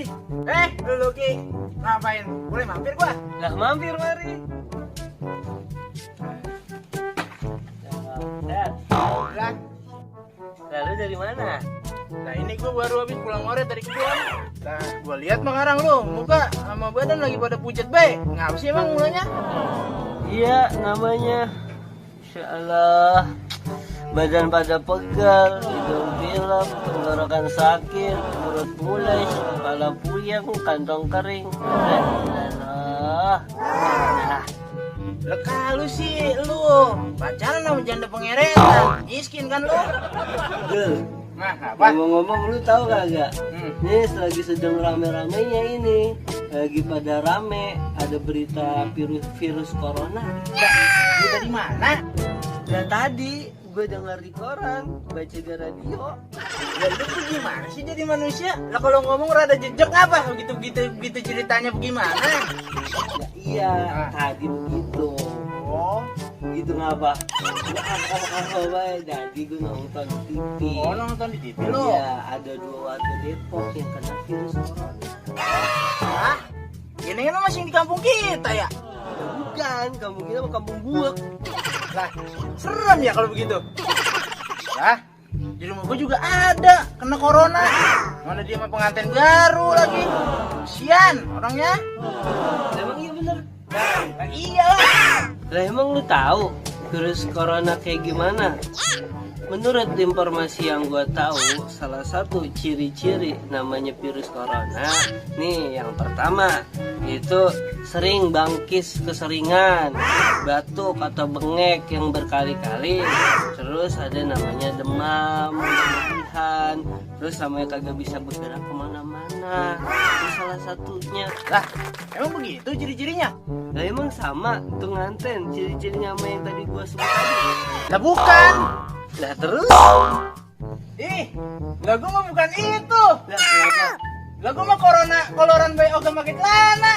mari. Lu Ki, ngapain? Boleh mampir gua? Lah mampir mari. Lah, Lalu dari mana? nah ini gua baru habis pulang sore dari kebun. Nah, gua lihat sekarang lu, muka sama badan lagi pada pucat be. Ngapa sih emang mulanya? Iya namanya. Insya Allah. Badan pada pegal, hidung pilek, tenggorokan sakit, perut mulai, kepala puyeng, kantong kering. Nah, Leka lu sih lu. Pacaran sama janda pengeretan. Miskin kan lu? Gel, Nah, apa? ngomong-ngomong lu tahu kagak? Hmm. Nih lagi sedang rame-ramenya ini, lagi pada rame ada berita virus corona. Kita di mana? Dan tadi gue dengar di koran, baca di radio. Ya lu tuh gimana sih jadi manusia? Lah kalau ngomong rada jejak apa? Begitu ceritanya bagaimana? Ya, iya, tadi begitu. Oh, Gitu ngapa? Apa jadi gue nonton di TV. oh nonton di TV lu. Iya, ada 2 warga Depok yang kena virus corona. Hah? Ini kan masih di kampung kita ya? Bukan, kampung kita mah kampung buak. Lah, serem ya kalau begitu. Lah, di rumah gua juga ada kena corona. Mana dia mah pengantin baru lagi. Kasian orangnya. Emang iya bener? Nah, iyalah. Lah emang lu tahu virus corona kayak gimana? Menurut informasi yang gua tahu, salah satu ciri-ciri namanya virus corona, nih yang pertama itu sering bangkis keseringan, batuk atau bengek yang berkali-kali, terus ada namanya demam berlebihan, terus sampai kagak bisa bergerak kemana-mana. Itu salah satunya. Lah, emang begitu ciri-cirinya? Lah emang sama tuh nganten ciri-cirinya sama yang tadi gua sebut tadi. Lah bukan. Lah terus? Ih, lah gua mah bukan itu. Lah kenapa? Lah gua mah koloran bayi oga makin lana.